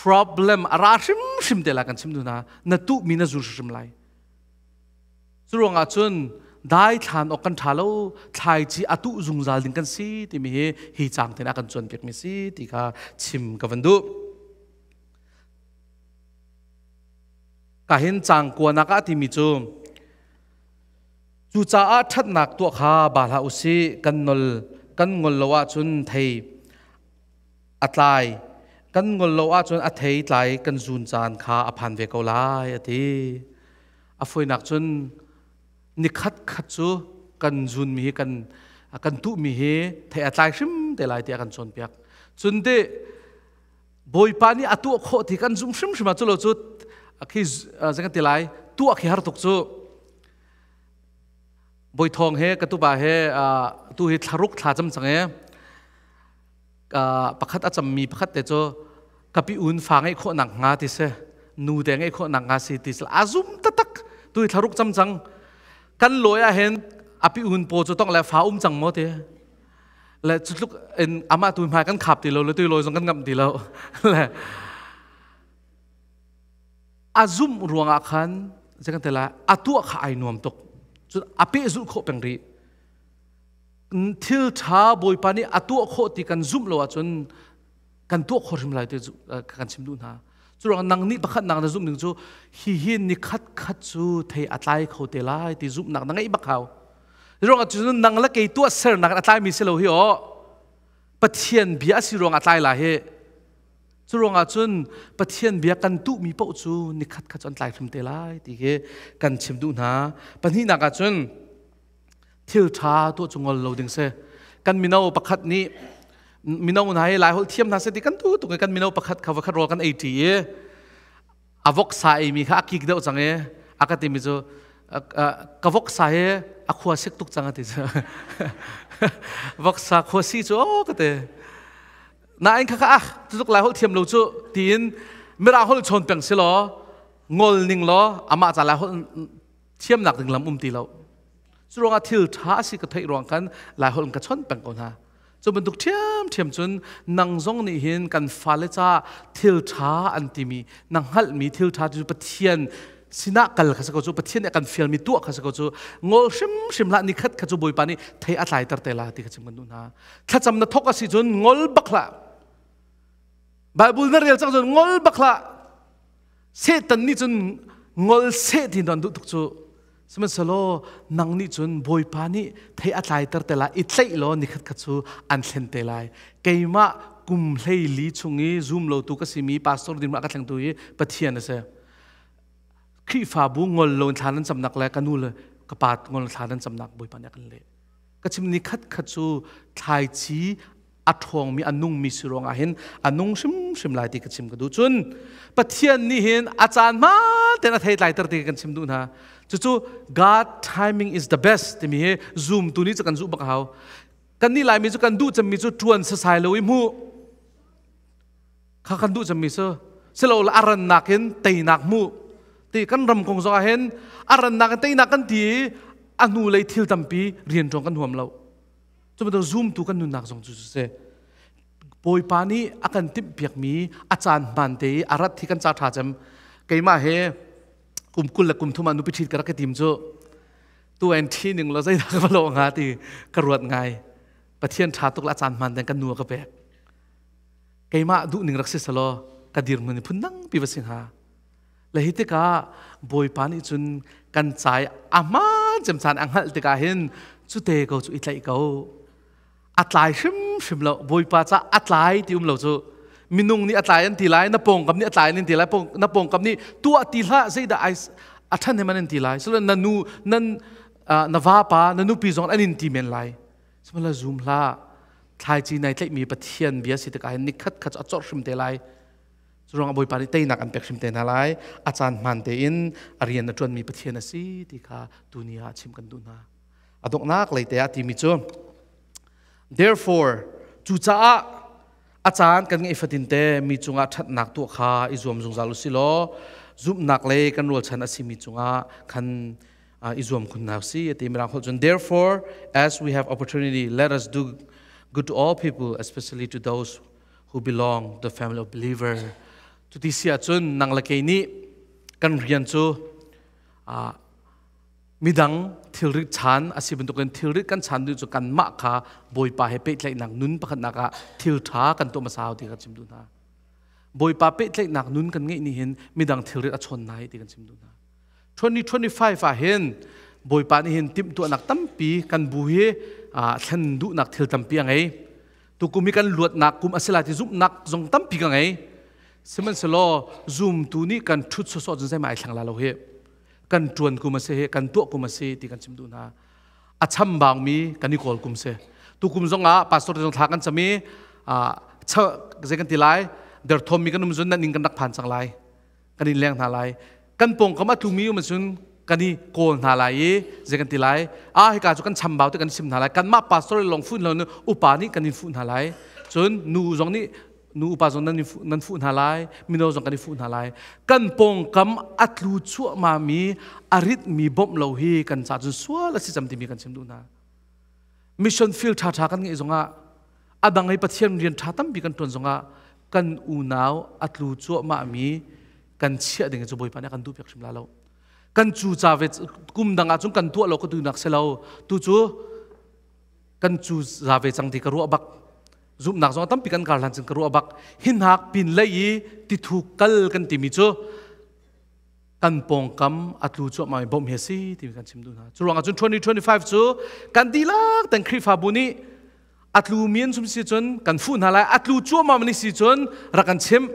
A: problem a ra hrimhrim te lai kan chim tu hna na tuhmi na zur hrim lai cu ruangah cun dai thlan awk kan ṭha lo thlaici a tuh zungzal ding kan si timi hi hi cang ten a kan cawnpiak mi si ti kha chim ka van duh ka hin cang kuanak ah timi cu Cucaah ṭhatnak tuah kha ba hlah u sih, kan nol kan ngol lo ahcun thei a tlai, kan ngol lo ahcun a thei tlai kan zun caan kha a phan ve ko lai, a ti. A fawinak cun nikhat khat cu kan zunmi hi kan kan tuhmi hi thei a tlai hrim te lai tiah kan cawnpiak. Cun teh Bawipa nih a tuah khawh ti kan zumh hrimhrim ah cu lo cu khi zei kan ti lai tuah khi har tuk cu Bawi Thawng he ka tupa he tu hi thlaruk thla cam cang e pakhat a cammi pakhat te cu kapi un fa ngeih khawh nak hnga ti si nu te ngeih khawh nak hnga si ti si a zum taktak tu hi thlaruk cam cang kan lawi ah hin api un paw cu tong le fa um cang maw ti le cutluk in amah tu hmai kan khap ti lo le tu lawi zong kan ngamh ti lo le a zumh ruangah khan zei kan ti lai a tuah kha ai nuam tuk cun a pehzulh khawh peng rih. Thil ṭha Bawipa nih a tuah khawh ti kan zumh lo ahcun kan tuah khawh hrim lai ti kan chim duh hna. Cu ruangah nang nih pakhat nak na zumh ding cu hihi ni khat khat cu thei a tlai kho te lai ti zumhnak na ngeih bak hau. Ruangah cun nang le kei tuah sernak a tlaimi si lo hi aw. Pathian bia a si ruangah a tlai lai hi. Cu ruangah cun Pathian bia kan tuhmi paoh cu nikhat khat cu an tlai hrim te lai ti hi kan chim duh hna. Pahnihnak ah cun thil ṭha tuah cu ngol lo ding si. Kan mino pakhat nih mino hna hi Laiholh thiam hna seh ti kan duh tuk i kan mino pakhat kha vakhat rawl kan ei ṭi i a voksa eimi kha a kik deuh cang i a ka timi cu ka voksa hi a khua sik tuk cang a ti cu. Voksa khua si cu aw ka ti. Nain kha kha ah tutuk lai holh thiam lo cu tiin mirang holh chawn peng si law ngol ning law amah ca lai holh thiamnak ding lam um ti lo. Cu ruangah thil ṭha a si ka theih ruang khan lai holh in ka chawnh peng ko hna. Cu bantuk ṭhiamṭhiam cun nang zong nih hin kan fale ca thil ṭha an timi na hngalhmi thil ṭha cu Pathian sinah kal kha si ko cu Pathian nih a kan fialmi tuah kha si ko cu ngol hrimhrim hlah nikhat kha cu Bawipa nih thei a tlaiter te la ti kha chim kan duh hna. Thlacam na thok a si cun ngol bak hlah. Bible na rel cang cun ngol bak hlah. Satan nih cun ngol seh ti an duh tuk cu. Sihmanhsehlaw nang nih cun Bawipa nih thei a tlaiter te lai, i tlaih law nikhat khat cu an thlen te lai. Keimah kum 14 chung i zum lotu ka simi pastor dirhmun a ka thlengtu hi Pathian a si. Khrihfabu ngol lo in thla nan camnak le ka nu le ka pa ngol thla nan camnak Bawipa nih a kan leh. Ka chim ni khat khat cu thlaici a ṭhawngmi a nungmi si ruangah hin a nung hrimhrim lai ti ka chim ka duh. Cun Pathian nih hin a caan hmaan tein a thei tlaiter ti kan chim duh hna. Cucu God timing is the best timi hi zumtu nih cu kan zuh bak a hau. Kan nih Laimi cu kan duh cemmi cu ṭuan sasai lo i hmuh kha kan duh cemmi cu silo a rannak in teinak hmuh ti kan ram kong zong ah hin a rannak in teinak kan ti i a hnu lei thil tampi rian ṭuan kan huam lo. Cu bantuk zumtu kan nunnak zong cu si. Bawipa nih a kan timhpiakmi a caan hmaan te i a rat hi kan ca ṭha cem. Keimah he kum 20 le kum 30 ah nupi ṭhit ka rak i tim cu tu en ṭhi ning law zeidah ka va lawh hnga ti ka ruat ngai. Pathian ṭha tuk le a caan hmaan ten kan nu a ka pek. Keimah duh ning rak si selaw ka dirhmun in phun dang pi va si hnga. Le hi tikah Bawipa nih cun kan cai a hmaan cem caan a hngalh tikah hin cute ko cu i tlaih ko. A tlai hrimhrim lo. Bawipa ca a tlai ti um lo cu. Minung nih a tlai an ti lai, na pawngkam nih a tlai an ti lai, na pawngkam nih tuah ti hlah zeidah ai a ṭhan hem an ti lai. Silo na nu nan na vapa na nupi zong an in ti men lai. Sihmanhsehlaw zum hlah. Thlaici nai tlaihmi Pathian bia si tikah hin nikhat khat cu a corh hrim te lai. Curuangah Bawipa nih teinak an pek hrim te hna lai. A caan hmaan tein a rian a ṭuanmi Pathian a si ti kha tuni ah chim kan duh hna. A donghnak lei te ah timi cu Therefore, cucaah a caan kan ngeih fatin te mi cungah ṭhatnak tuah kha i zuam zungzal u si law zumhnak le kan rualchan a simi cungah khan i zuam khun hna si ti mirang holh cun therefore as we have opportunity let us do good to all people especially to those who belong to the family of believer. Cuti si ahcun nang le kei nih kan rian cu midang thilrit chan a si bantukin thilrit kan chan duh cu kanmah kha Bawipa he pehtlaihnak nun pakhatnak ah thil ṭha kan tuah hmasa ti kan chim duh hna. Bawipa pehtlaihnak nun kan ngeih nih hin midang thilrit a chawn hna ti kan chim duh hna. 2025 ah hin Bawipa nih hin timhtuahnak tampi kan bu hi thlen duhnak thil tampi a ngei. Tukum hi kan luatnak kum a si lai ti zumhnak zong tampi ka ngei. Sihmanhsehlaw zumtu nih kan ṭhut sawsawh cun zeimah ai thleng la lo hi. Kan ṭuan kum a si hi, kan tuah kum a si ti kan chim duh hna. A chambangmi kan i kawl kum si. Tukum zong ah pastor zong thla kan cam i zei kan ti lai derthawmmi kan um zun nan inn kan rak phan cang lai. Kan in leng hna lai. Kan pawngkam a tlumi um cun kan i kawl hna lai i zei kan ti lai a hika cu kan chambau te kan sim hna lai kanmah pastor lawng fuh lo upa nih kan in fuh hna lai cun nu zong nih nu upa zong nan nan fuh hna lai mino zong kan i fuh hna lai kan pawngkam a tlu chuahma mi a rit mi bawmh lo hi kan ca cun sual a si cam timi kan chim duh hna mission field ṭha ṭha kan ngeih zongah a dang i Pathian rian ṭha tampi kan ṭuan zongah kan unau a tlu cuahmah mi kan chiah ding cu Bawipa nih a kan duhpiak hrim la lo kan cu ca ve kum dang ah cun kan tuah lo ka duhnak si lo tu cu Kan cu za ve cang ti ka ruah bak. Zumhnak zong tampi kan kar hlan cun ka ruah bak. Hinak pin lei i tithu kal kan timi cu kan pawngkam a tlu cuahmah mi bawmh hi a si timi kan chim duh hna. Cu ruangah cun 2025 cu kan dihlak ten Khrihfabu nih a tlu mi an sum si cun kan fuh hna lai, a tlu cuahmah mi si cun rak kan chimh.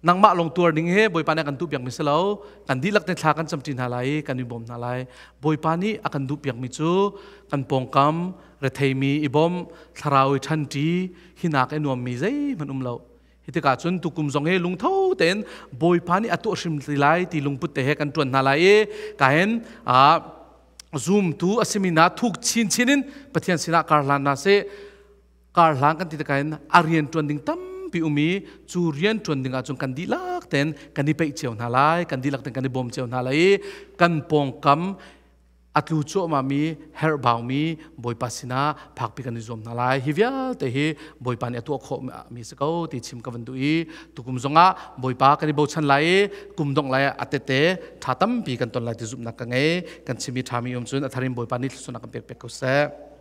A: Nangmah lawng tuar ding he Bawipa nih a kan duh piak mi si lo. Kan dihlak te thla kan camṭi hna lai i kan i bawm hna lai. Bawipa nih a kan duh piak mi cu kan pawngkam retheimi i bawmh, thlarau i ṭhanṭi, hinak i nuam mi zeihmanh um lo. Hi tikah cun tukum zong hi lungtho tein Bawipa nih a tuah hrim ti lai ti lungput te he kan ṭuan hna lai i kahin zumtu a simi na thuk chinchin in Pathian sinah kar hlan hna sih. Kar hlan kan ti tikah in a rian ṭuan ding tampi um i cu rian ṭuan ding ahcun kan dihlak tein kan i peih cio hna lai, kan dihlak tein kan i bawm cio hna lai i kan pawngkam a tlu cuahmah mi, herhbau mi Bawipa sinah phakpi kan i zuam hna lai. Hi vialte hi Bawipa nih a tuah khawh mi si ko ti chim ka van duh i tukum zongah Bawipa kan i bochan lai i kum dongh lai a tete tha tampi kan ton lai ti zumhnak ka ngei. Kan chimi ṭhami um cun a tharin Bawipa nih thluachuahnak kan pek pek ko seh.